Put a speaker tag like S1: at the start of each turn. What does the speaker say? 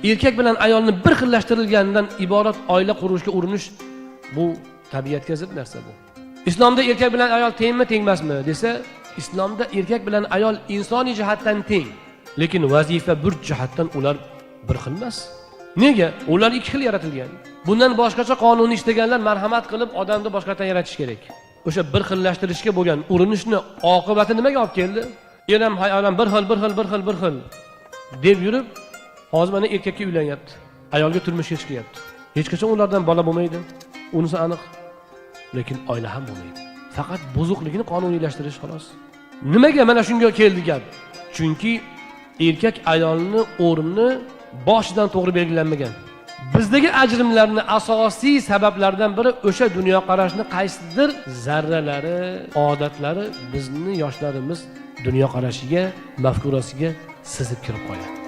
S1: Erkak bilan ayolni bir xillashtirilganidan iborat oila qurishga urinish bu tabiatga zid narsa bu. Islomda erkak bilan ayol tengmi, tengmasmi desa, islomda erkak bilan ayol insoniy jihatdan teng, lekin vazifa bir jihatdan ular bir xil emas. Nega? Ular ikki xil yaratilgan. Bundan boshqacha qonunni ishlaganlar marhamat qilib odamni boshqatdan yaratish kerak. O'sha bir xillashtirishga bo'lgan urinishni oqibati nimaga olib keldi? Er ham ayol ham bir xil, bir xil, bir xil, bir xil deb yurib, hozir mana erkakka uylanyapti, ayolga turmushga chiqyapti. Hech qachon ulardan bola bo'lmaydi, unisi aniq. Lekin oila ham bo'lmaydi. Faqat buzuqligini qonuniylashtirish xolos. Nimaga mana shunga keldi gap? Chunki erkak ayolni o'rni boshidan to'g'ri belgilanmagan. Bizdagi ajrimlarni asosiy sabablaridan biri o'sha dunyoqarashni qaysidir zarralari, odatlari bizni yoshlarimiz dunyoqarashiga, mafkurasiga sizib kirib qolgan.